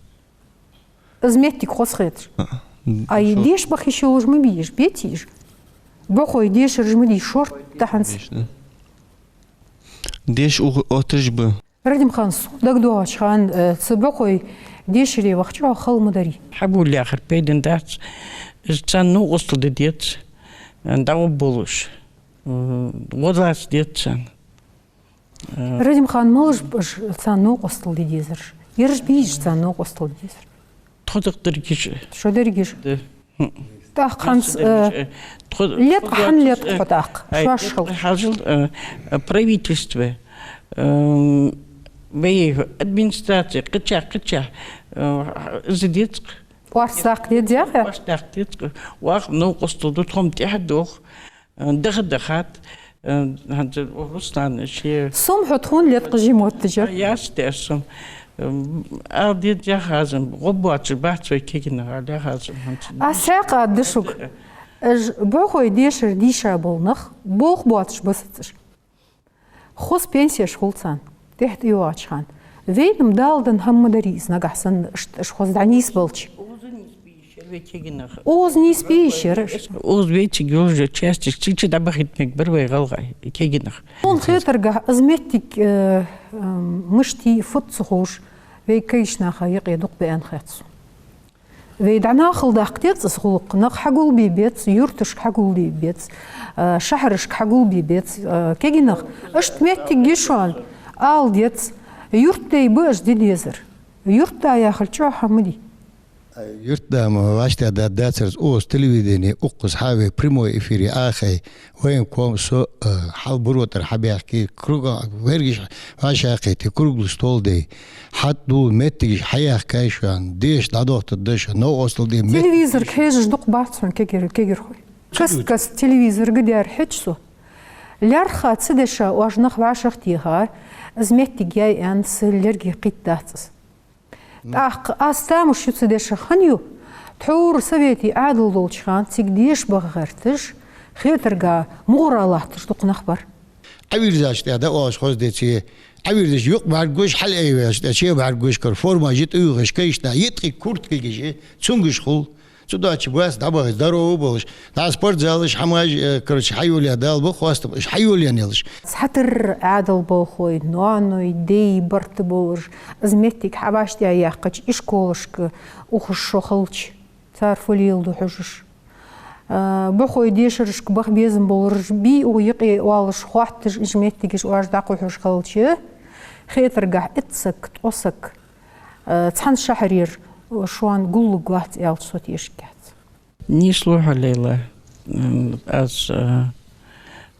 Из моттиг хоза хеташ. А, а, и шо- деша баха йиш йолаш ма бий уж, беций уж? Бокъой дешараш ма дий шортта хӀанз. Деша, да. Деша ух-, оттараш ба. Радимхан, сона дагадоагӀача хана, э, цу бокъой дешаре ваха чӀоагӀа хала ма дарий. Хьабувла яхар пайдана дац. Из царна новкъостал де деза, э, дӀаваха болаш. Э, гӀо лаца деза царна. Э, Радимхан, малаш ба уж царна новкъостал де дезараш? Ераш бий уж царна новкъостал де дезар? Тхо дакъа дерригаш. Шо дерригаш? Да. ТӀаккха хӀанз, э, летӀа хьан летӀа хьо тӀаккха? Ай, шоаш хала. Хьажал, э, правительство, э, вай администраци, кхыча, кхыча, э, из децкъ. Орц даккха деза яхе? Орц даккха децкъ. Ваха новкъостал ду, тхо-м тӀехьа дох. Э, даха дахад, Э, хӀанз Руслан ший... Сом хьо тхона леткъа жимоттажа. Яц те сом. М, ала деза яхазам, гӀо боацаш бац вай кегийнах, ала яхазам хӀанз. Аз хьакъ да шуга. Уж бохой дешар дийша бола нах, болх боацаш ба сацаш. Хоза пенсеш хул царна, тӀехьа тӀайоагӀача хана. Вайна-м Дала денна хӀама ма дарий из нагахьа санна, ишт-, ишта хоза дӀанийсбелча. Укхаза нийсбе йиш яр вай кегийнах. Укхаза нийсбе йиш яр. Укхаза вайцига йолаш йола частеш, цига чу дӀабахийтмег бар вай гӀалгӀай кегийнах. Сона хетаргахьа, из моттиг, э, э, мишта я, фуд ца ховш, вай кагийча наха юкъе дукха ба аьнна хет сона. Вай дӀанахала даккха деза из гӀулакх, нах хьагулбе беза, юрташка хьагулбе беза, э, шахьарашка хьагулбе беза, э, кегийнах. Ишта моттиг я шоана, ала деза, юрта дай ба уж де дезар. Юртда яхар чӀоагӀа хӀама дий. Юртда ма вӀаштӀехьдаргдацар из, укхаза телевидени, укхаза хьа вай прямой эфире Ӏохайна, военком, со, э, хьал буро тӀара хьабаьхке, кругом, вергаш вӀашагӀкхийте, круглый стол дой. ХьатӀадувла моттигаш хьаяхкай шоана, деша дӀадахийтаргда шоана, новкъостал де моттигаш. Телевизорга хьежаш дукха бац хьона кегий-, кегийрхой. Каст-каста телевизорга дера хьежача со, лаьрххӀа ца деша, оаш нах вӀашагӀтеха, из моттиг яй аьнна са лерге кхийтта дац из. ТӀаккха аз тамаш ю ца дешах хӀана ю? Тхьовра советий Ӏаьдал долча хана цига деша баха гӀерташ, хетаргахьа мугӀара латташ дукха нах бар. Ӏовирзача тӀехьа дӀаоалаш хоза деце, Ӏовирзача юкъ бӀаргагуш, хьалаайвелча тӀехьа чу бӀаргагуш кара, формаш тӀаювхаш, кагийча наха йиткъе курткаш, цунгаш хул. Цудухьа бац дӀабаха, здоровый болаш. ДӀа спортзалаш, хӀамаш, э, короче, хьайолаяь, Дала ба хоастам, уж хьайолаяь елаш. Цхьатарра Ӏаьдала болхлой, ноаной, даьй барт болаш, из моттиг хьавӀаштӀехьаяьккхача, ишколашка ухаш шо хилча, цар фу леладу хьожаш. Э, бохой дешарашка баха безам болараш бий укх юкъе оалаш, хоатташ, уж моттигаш оаш дӀакхухьаш хилча, хетаргахьа итт саг, ткъо саг, э, цхьан шахьарера шоана гуллуш вац аьлча, со тешаргьяц. Нийслу хьо, Лейла, м, аз, э,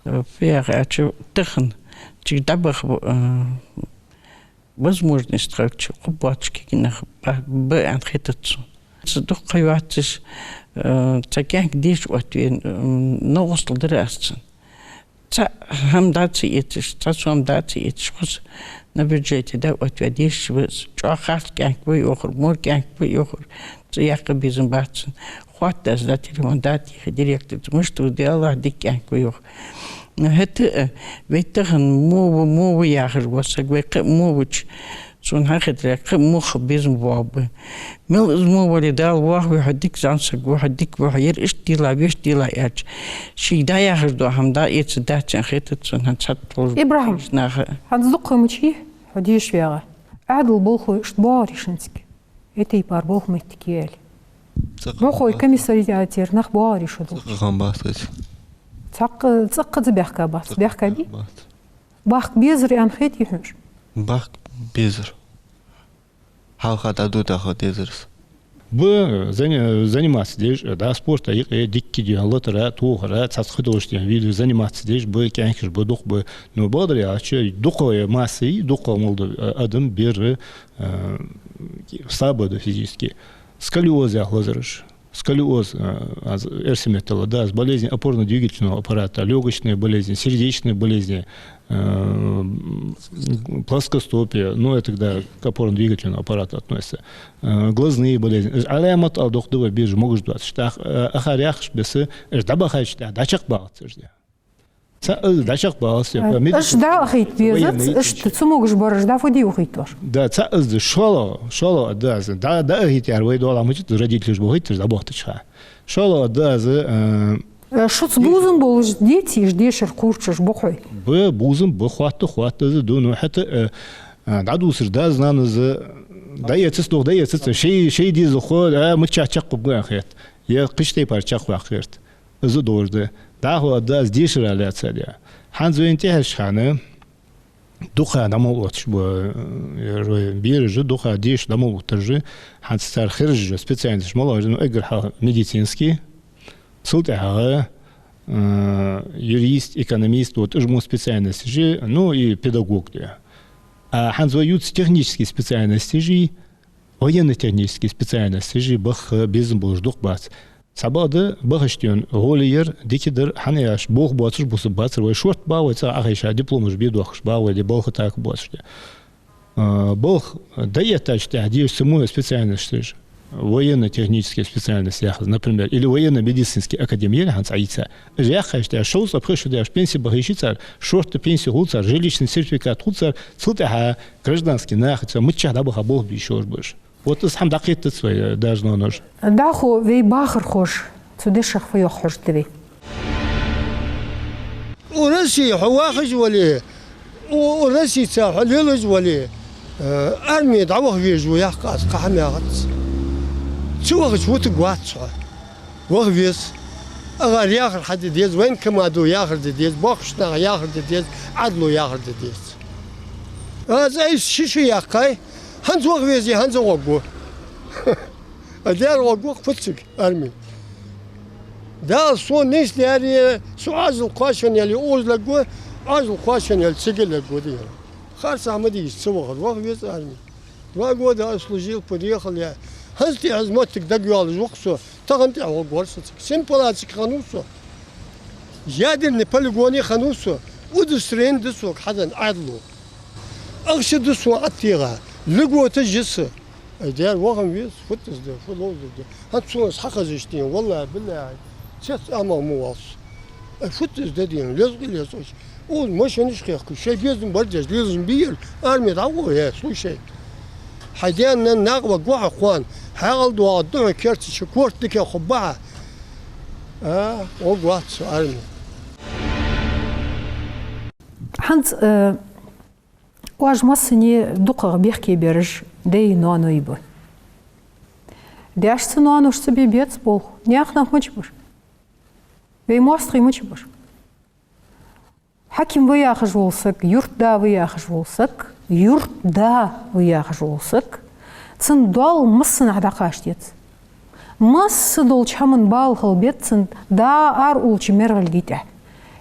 э, фу яха аьлча, тахан цига дӀабаха, э, возможность хилча, кхы боацаш кегийнах ба, ба аьнна хетац сона. Цу дукха ха йоацаш, э, цхьа кӀаьнк деша оттаве, м, новкъостал дар аз цунна. Цхьа хӀама дӀа ца эцаш, цхьа сом дӀа ца эцаш, хоза на бюджете дӀаоттаве дешаш ва из. ЧӀоагӀа харц кӀаьнк ва йоахар, мора кӀаьнк ва йоахар, цӀи яккха безам бац цунна. Хоатт аз, дӀа телефон дӀатеха директорца, мишта ва, де Аллахь, дика кӀаьнк ва йоах. ХӀаьта а, вай тахан мо ва, мо ва яхаш вола саг, вай кхы а мо вац. Сона хьахетаргахьа, кхы а мо ха безам боагӀа ба. Мел из мо вале, Дала вахаве, хьо дика зӀамсаг ва, хьо дика ва, хьо ер иштта дилла, вешта дилла аьлча, шийга дӀаяхаш дола хӀама дӀаэцаргда дац аьнна хетац сона, хӀанз цхьатта долаш ИбрахӀим, наха. ХӀанз дукха ма дий хьо деша ваьгӀа. Ӏаьдала болхлой иштта боагӀарий шоана цига? Э, тайпара болх-моттиг яьле. ЦӀаккха Бохой бац. Комиссариатера нах боагӀарий шо долча? ЦӀаккха хӀама бац кхы. ЦӀаккха, цӀаккха ца баьхка бац. ЦӀаккха баьхка бий? Бац. Бахка безар аьнна хетий хьона уж? Бахка безар. Хьалха дӀадода хьо дезар из. Ба, зани-, заниматься деш, да, спорта юкъе дикка де, латара, тохара, цхьацца кхыдолча ден вида заниматься деш, ба, кӀаьнкаш ба, дукха ба. Но бакъдар аьлча, дукха масса, дукха мел да, а, адам, бер, а, слабо да физически. Сколиоз яха лазараш. Сколиоз, э, аз эрсий меттала да аз, болезни опорно-двигательного аппарата, лёгочные болезни, сердечные болезни, э, м, плоскостопие, ну, это когда к опорно-двигательному аппарату относится, э, глазные болезни. Уж Ӏаламат ала дукха да вай биржа могаш доацаш. ТӀаккха, э, ахар яхаш беса, уж дӀабахача тӀехьа дӀачакхбалац уж. Цхьа из дӀачакхбалац, э, медицинский, уж дӀаахийта безац, военный, иштта цу могаш бараш дӀа фу де ухийташ? Да, цхьа из да, шоллагӀа, шоллагӀа да из. ДӀа, дӀаахийта яр вай дола мучит родителаш бохийташ дӀабохийтача хана. ШоллагӀа да из, э, э, шуца безам болаш деций уж дешар кхуврчаш, бохой? Ба, безам ба, хоатта, хоатта из да, ну, хӀаьта, э, э, дӀадувцар дас-нанас, дӀаэцац, духьа дӀаэцац, шоай, шоай дезалхо, а, мичча чакхваргва аьнна хет. Е кхыча тайпара чакхваккха гӀерт. Из а дожде. ДӀахо а да из дешара лаьца де. ХӀанз вайна тӀехьарча хана дукха дӀа мел отташ ба, э, бераш а, дукха деша дӀа мел оттараш а, хӀанз цар хержа специальносташ мел отташ, ну, эггара хьалха медицинский, цул тӀехьагӀа, э, юрист, экономист, вот, уж мо специальносташ а, ну, и педагог де. А хӀанз вай ювц технический специальносташ а, военно-технический специальносташ а баха безам болаш дукха бац. Цхьабакъда бахаш тӀен гӀоле яр, дика дар, хӀана аьлча болх боацаш бусаргбацар вай. Шортта ба вай цӀагӀа Ӏохайша, дипломаш бе доахкаш ба вай, де балха так боацаш де. А, балха дӀаэттача тӀехьа дезаш ца мо специальносташ, военно-техническая специальность яхаш, например, или военно-медицинский академия яхаш хӀанз Ӏийца. Уж яххача тӀехьа шовзткъа-пхи шу даьш пенси бахийша цар, шортта пенси хул цар, жилищный сертификат хул цар, цул тӀехьа гражданский нахаца миччахьа дӀабаха болх бе йиш йолаш ба уж. Вот из хӀама дӀакхетац вай, э, даьша-ноаноша. ДӀахо вай бахархоша цу дешах фу йоах хьожаргда вай. Укх Россе хьо вахаш вале, у-, укх Россеца хьо лелаш вале, э, арме дӀаваха везаш ва яхаш аз кхы хӀама яхац. Ца вахача вутаргвац хьо. Ваха веза. Ӏа яхар хьаде деза, военкомата яхар де деза, боккхийча наха яхар де деза, Ӏаьдало яхар де деза. Аз айса ши шу яьккхай, хӀанз ваха везий, хӀанз а гӀоргва. А дера гӀоргва-кх фуцциг арме. Дала сона нийсдаьле, со Ӏоазал кхоачашъенна яле укхаза лергва, Ӏоазал кхоачашъенна яле цига лергва, дий хьона. Харцахьа ма дий из ца вахар, ваха веза арме. Два года отслужил, приехал я. ХӀанз тӀехьа из моттиг дагайоалаш ва-кх со, тахан тӀехьа гӀоргвар со цига. Семипалатский хиннав со. Ядерный полигоне хиннав со. Удостоверени да сога хьаденна Ӏаьдало. Ахча да сона ӀотӀатеха. Льготаш я са. Ай, дера, ваха веза, фу да из да, фу ловзар да. ХӀанз цунах хьахезаш ден, валлахӀи, биллахӀи, цец амал ма валс. Ай, фу да из да ден, лезкъа, лезкъа. Укхаза машенаш хехкаш, шоай безам бар деш, лелаш бий ер, арме дӀагӀо, э, слушай. Хьай даьна-наьна накъаваргва хьо кхоана, хьаькъал доагӀаргда хьона керта чу, корта дикагӀа хургба хьа. А, гӀоргвац со арме. ХӀанз, э, Оаш массане дукхагӀа бехке бераш даьй-ноаной ба. Даьшца, ноаношца бе беза болх. Наьха нах мича ба уж? Вай моастагӀий мича ба уж? Хьаким ва яхаш вола саг, юртда ва яхаш вола саг, юртда ва яхаш вола саг, цун доал массанахьа дӀакхача деза. Масса долча хӀаман бала хила беза цун, да ара уллача мергӀалдий тӀехьа.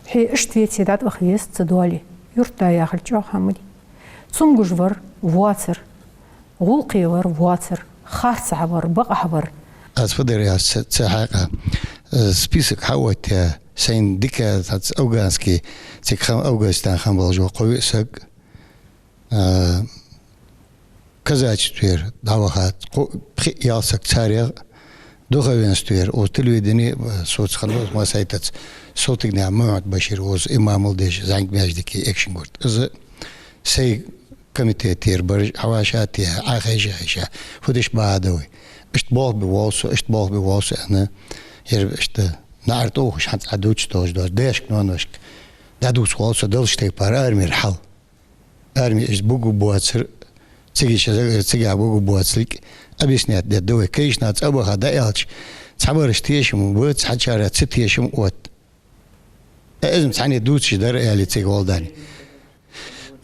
Хье иштта веце дӀатӀаваха веза цу доале. Юртда яхар чӀоагӀа хӀама дий. Цамогаш вар, воацар. ГӀулакхе вар, воацар. Харцахьа вар, бакъахьа вар. Аз фу дар аьлча ца, ца хьакъехьа. Э, список хьаоттаяь, сайна дика, цхьацца афганский, цига хинна, Афганистане хинна болаш ва кхо-виъ саг. А, казачествера дӀавахача кхо-, пхи-ялх саг царех, духовенствера, укх телевидене, а, соцахана ва массайтаца, Салтыгнаькъан Мухьмад-Башир, укхаза имамал деш, зӀамига маьждиге Экажкъонгий-Юрта. Из сай комитетера бараш хьавӀашагӀтехьа, Ӏохайша-хайша, фу деш бахьа да вай. Иштта болх бе воал со, иштта болх бе воал со аьнна, ер иштта наӀара тӀаухаш хӀанз Ӏа дувцаш долаш дола даьшка, ноаношка дӀадувца воал со, Даллача тайпара армера хьал. Арме из бугу боацар, цига иша, цига бугу боацалга объяснять дергда вай. Кайшна цӀабаха дӀааьлча, цхьабараш тешам ба, цхьачар ца тешам отт. Э, из-м цхьанне дувцаш дар аьле цига гӀолла дани.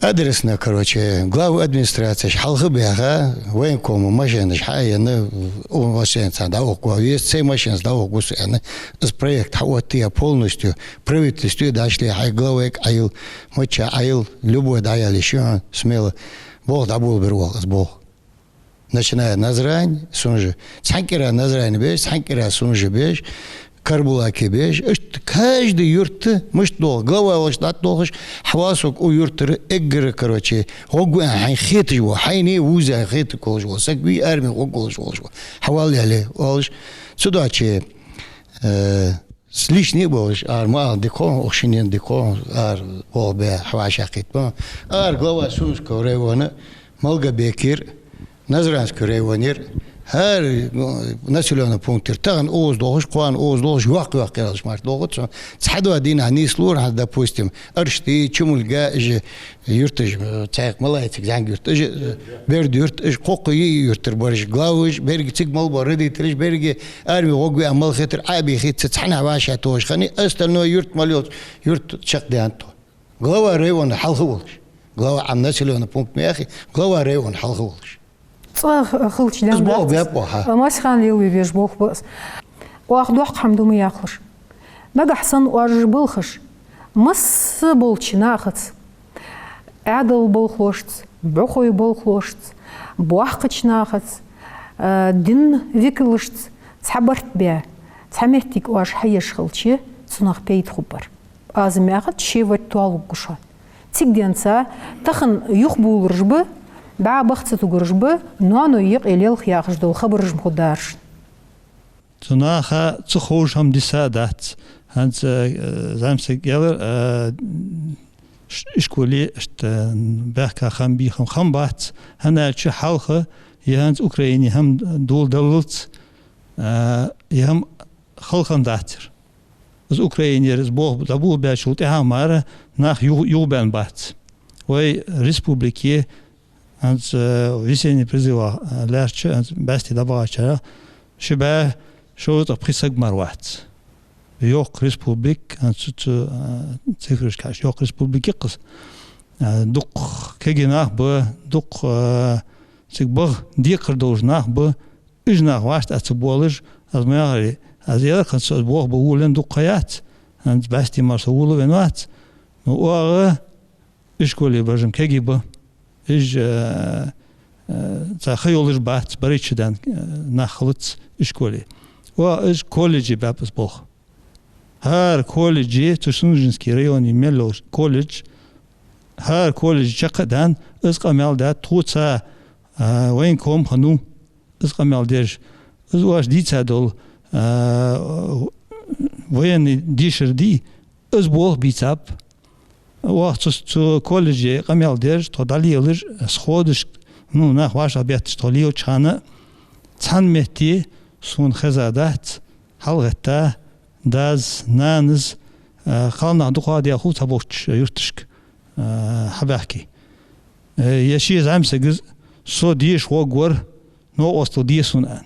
Адресна, короче, глава администрацеш хьалха а баьха, военкома машенаш хьаенна, у машенаца дӀаухаргва веза, цай машенаца дӀаухаргва со аьнна, из проект хьаоттаяь полностью, правительстве дӀашле, хьай главайга Ӏойла, мичча Ӏойла, любой дӀаяле ши хьона, смело. Болх дӀаболабир оаха, из болх. Начиная Назрань, Сунжи. Цхьан кӀира Назрань беш, цхьан кӀира Сунжи беш, Карабулаке беш. Иштта каждый юрта мишта долх, глава волча дӀатӀадолхаш, хьавал сога укх юртара эггара, короче, гӀоргва аьнна хьайна хеташ вола, хьайна вувза аьнна хеташ волаш вола саг вий, арме гӀоргволаш волаш вола. Хьавал аьле оалаш. Цудухьа, э, лишний а болаш, ара ма ала дика хов, укх шинне дика хов, ара болх бе хьавӀашагӀкхийтта ма. Ара глава Сунжского района Малгобекера, Назранский районера, хӀара, ну, населённый пунктера, тахан укхаза долхаш, кхоана укхаза долхаш, йоккха-йоккха яхаш мара долхац. Цхьадола дийнахьа нийслора хьона, допустим, Аршти, Чумульга, уж юрташ, э, цхьаькха мала я цига, зӀамига юрт, уж, э, Берд-Юрт, уж кхоккхе юртара бараш, главаш, беррига цига мел бола родителаш, беррига арме гӀоргва аьнна мел хетар, Ӏобийхийта, цхьаннахьа вӀашагӀтохаш хиннай, остальной юрт мел йолча юрта чакхдаьннад тхо. Глава района хьалха волаш. Глава, Ӏа населённый пункт ма яхий, глава района хьалха волаш. ЦӀагӀа хилча ден дац. Из болх баьб оаха. Массе хана лелаве безаш болх ба из. Оаха доккха хӀама да ма яхалаш. Нагахьа санна оаш балхаш, масса болча нахаца, Ӏаьдала болхлошца, бӀухой болхлошца, боккхача нахаца, э, дина викалашца цхьа барт бе, Цхьа моттиг оаш хьаеш хилча, цунах пайда хургбар. Аз ма аьллара, ший варг тоалургва шоана. Цига денз тахан юхабувлараш ба, бӀаь баха ца тугараш ба, ноаной юкъе лелха яхаш дола хабараш ма хургдарий шоана. Цу наха ца ховш хӀама диса дац. ХӀанз, э, зӀамсага аьлар, э, ш-, ишколе иштта баьхка хам бий, хам, хам бац, хӀана аьлча хьалха, е хӀанз Украине хӀама доладаллалца, э, е хӀама хала хиннадацар. Из Украинера из болх дӀаболабаьчул тӀехьагӀа мара нах юх-, юхабаьнна бац. Вай республике ХӀанз, э, весенний призыва, э, лаьрча, хӀанз бӀаьсти дӀабахачарех ши бӀаь шовзткъа пхи саг мара вац. Йоккха республика, хӀанз цу, цу, э, цифрашка хьежача, йоккха республика я-кх из. Э, дукха кегий нах ба, дукха, э, цига баха декхар долаш нах ба, уж нах вӀаштӀа ца болаш, аз ма яхарий, аз аьлар-кх хӀанз, со из болх бе волавенна дукха ха яц, хӀанз бӀаьсти мара со волавенна вац. Но оаха ишколе бараш-м кегий ба. Уж, э, э, цхьа ха йолаш бац, барайтта шу даьнна, э, нах хилац ишколе. Оаха уж колледже баьб из болх. ХӀара колледже, цу Сунженски районе мел йолаш колледж, хӀара колледже чакх а даьнна, из къамаьл даьд, тхоца, э, военком хиннав из къамаьл деш. Из оаш дийца дола, э, военни дешар дий, из болх бийцаб. Оаха цу, цу колледже къамаьл деш, тхо дӀалелаш, сходашка, ну, нах вӀашагӀбетташ тхо лелача хана, цхьан метте сона хеза дац, хьалгӀетта дас, нанас, э, кхалнах дукха а даьхав цхьаболча юрташка, э, хьабаьхке. Э, е ший зӀамсага из, со деша воагӀаргвар, новкъостал де сона, аьнна.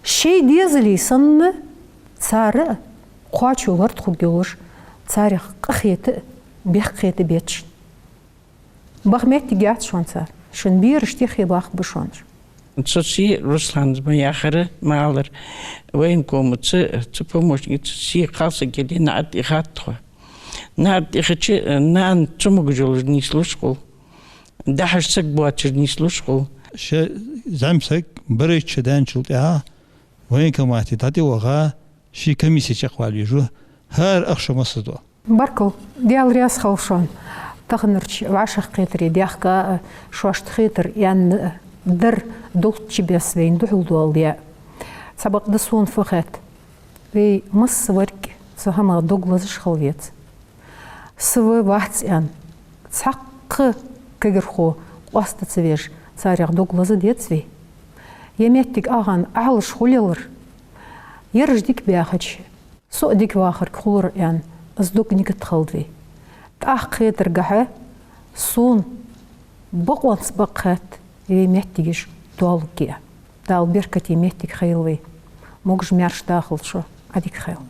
Ший дезалий санна, цар кхоачо лорд хургйолаш, царех къахета а, бехк хета а бецаш. Баха моттиг яц шоана цар. Шун бераш тӀехье бахаргба шоана уж. Цу се Руслана ма яхар, ма алар, военкомаца, цу помощникаца се кхалсаг кӀалдий наӀарга тӀаихад тхо. НаӀарга тӀаихача, нана цамогаш йолаш нийслуш хул. ДӀахьош саг боацаш нийслуш хул. Ший зӀамсаг барайтта шу даьнначул тӀехьагӀа военкомате дӀатӀаваха, ший комиссе чакхвала везаш ва, хӀара ахча массадола. Баркал, Даьла раьза хилва шоана. Таханарча вӀашагӀкхетаре даьхка а, шоашта хетар аьнна дар долчча бесса вайна духьал доаладаь. Цхьабакъда сона фу хет. Вай массаварг цу хӀамах дог лазаш хила веза. Са ва, вац аьнна, цхьаккха кагирхо къоаста ца веш, царех дог лаза деза вай. Е моттиг ахана Ӏалаш хулийлар. Ераш дика баьхача, со а дика вахарг хулар аьнна, из дог нигат хилда вай. ТӀаккха хетаргахьа, сона бокъонца бакъ хет, вай моттигаш тоалургья. Дала беркате моттиг хийла вай. Могаш-маьрша дахалда шо, Ӏадика хийла.